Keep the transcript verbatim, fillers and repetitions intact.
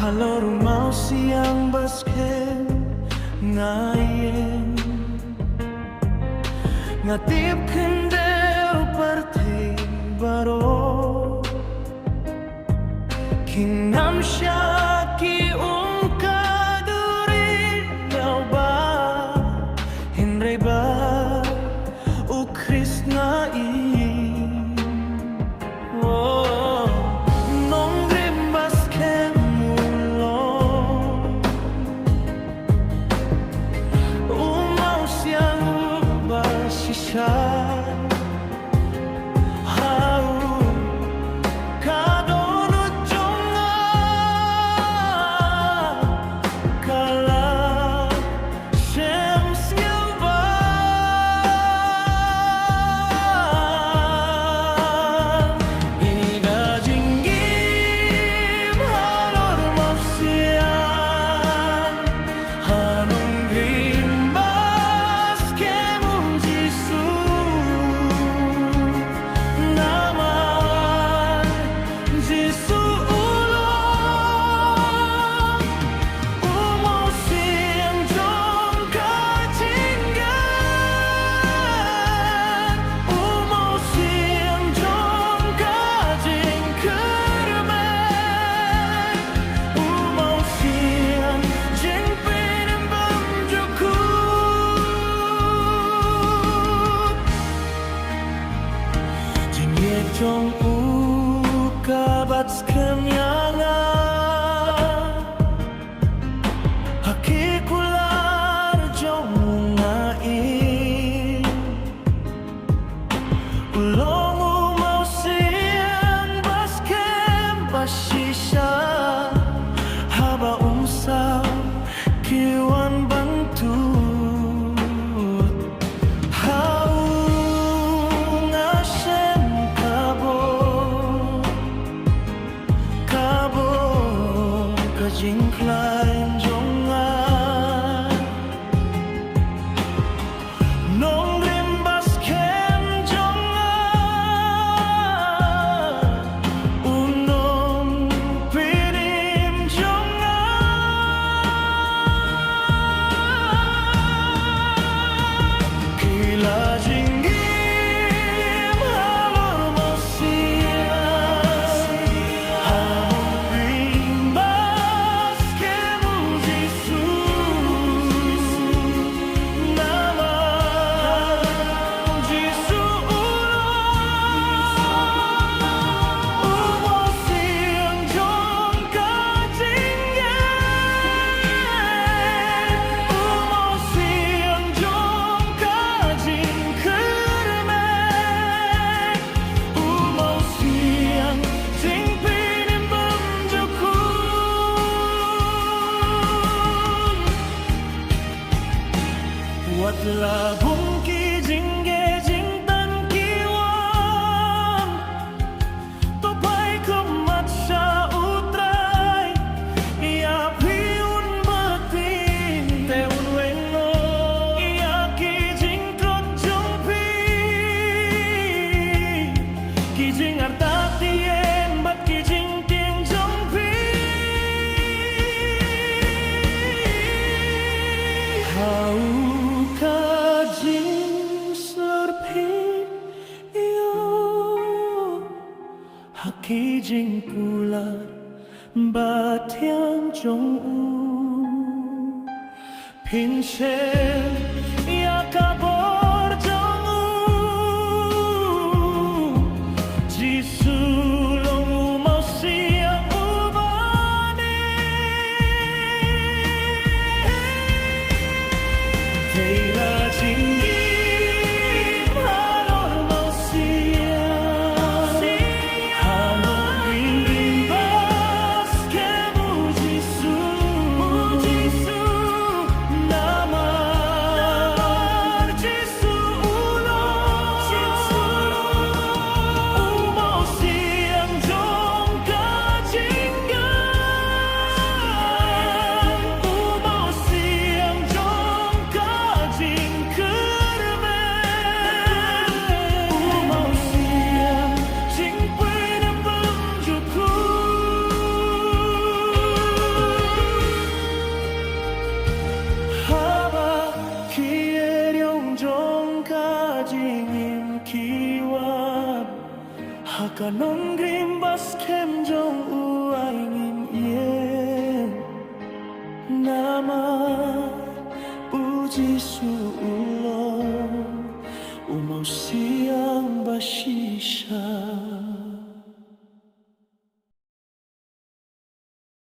Halor u mawsiang ba skhem nga ïeng. Nga tip khyndew pyrthei baroh kin ngam shah ki um ka duri ïa u Bah, hynrei ba u Khrist nga ïeng. Oh, nongrim ba skhem u long u mawsiang uba shisha ha u ka dohnud jong nga. Ka la shem sngewbha ïa ka jingim halor mawsiang. Ha nongrim ba skhem u Jisu, namar Jisu u long u mawsiang jong ka jingngeit, u mawsiang jong ka jingkyrmen, u mawsiang jingpynim bymjukut. Jingngeit jong u ka bat skhem ïa nga ha ki kular jong u nga ïeng. U long u mawsiang ba skhem ba shisha haba um saw ki wan ban tut. Ha u nga shem ka bor, ka bor ka jingkhlaiñ jong nga. Nongrim ba skhem jong nga, u nongpynim jong nga. Ki la jingim halor mawsiang, ha nongrim ba skhem u Jisu. Namar Jisu u long u mawsiang jong ka jingngeit, u mawsiang jong ka jingkyrmen, u mawsiang jingpynim bymjukut. Wat la bun ki jingeh jingtang ki wan, to phai khmat sha u Trai. Ïa phi un bteng te un weng noh ïa ki jingtlot jong phi, ki jingartatien bad ki jingtieng jong phi. Ha u ka jingshlur phi ïoh ha ki jingkular ba thiang jong u. Phin shem ïa ka bor jong u. Jisu long u mawsiang uba ne. Tei la jingim halor mawsiang, halor jingim ba skhem u Jisu, u Jisu, namar Ka nongrim ba skhem jong u ai ngin ïeng, namar u Jisu